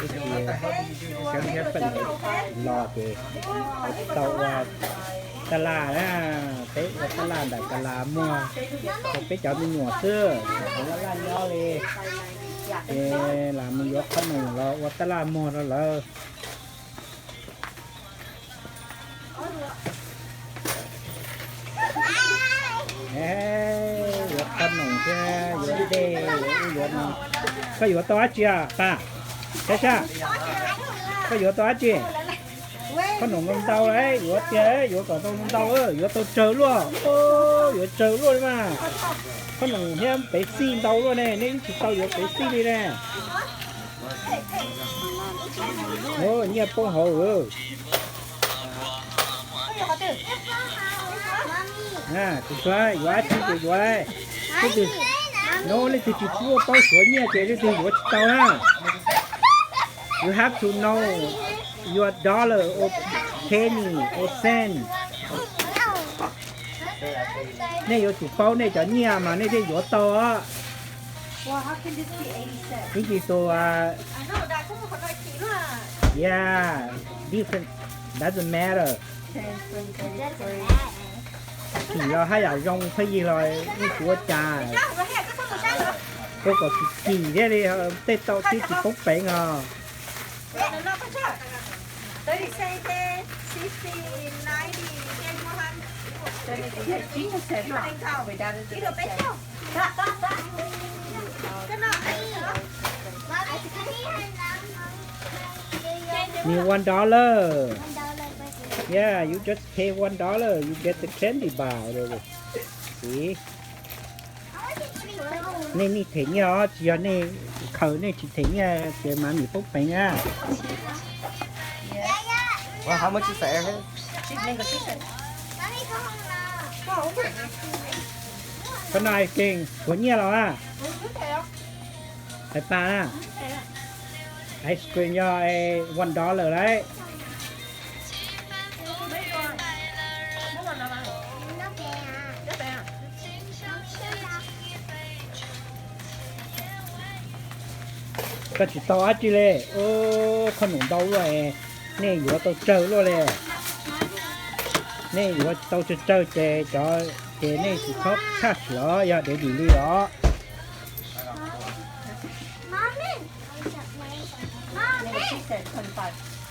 Ib txhia sawv thiab peb los ces tau ua taj laj na, peb ua taj laj ntawm kas las muag, peb cov me nyuam xwb, laj laj nyob li, ces lam mus yuav qhob noom los ua taj laj muag rau lawv. Yuav qhob noom thiab yuav dej, yuav ub yuav no. Koj yuav tau dab tsi a pas? Saib sab, koj yuav tau dab tsi? Qhob noom ntau ntau, yuav tiag, yuav kom tau ntau ntau, yuav tau tsawg luaj, yuav tsawg luaj li mas. Qhob noom thiab pev xij ntau luaj ne, nej tsis tau yuav pev xij li ne. Nyiaj poob hauv. Kuv xav yuav dab tsi ces yuav. Leej twg, no leej twg tsis tshua paub suav nyiaj ces leej twg yuav tsis tau na. You have to know your dollar or penny or cent. Nej yuav tsum paub nej cov nyiaj mas nej thiaj yuav tau os. Ib ntsis tus, yeah, different, doesn't matter. Kim los haj yam zoo pheej yig los yeej tsis ua cas. Koj kom kim kim thiaj li tej tau twb tsis poob peev os. Need one dollar. Yeah, you just pay one dollar, you get the candy bar. See? Nej, nej them nyiaj os, tsis yog nej khaws nej tsis them nyiaj ces mas nws poob peev na. Koj no keeg suav nyiaj los a? Hais pas na, ice cream yog one dollar lawm. Koj tsis tau dab tsi li. Qhob noom ntau luaj, nej yuav tau tsawg luaj li. Nej yuav tau tsawg tsawg ces cov, ces nej tsis txhob tshaj los yog dev dim li os.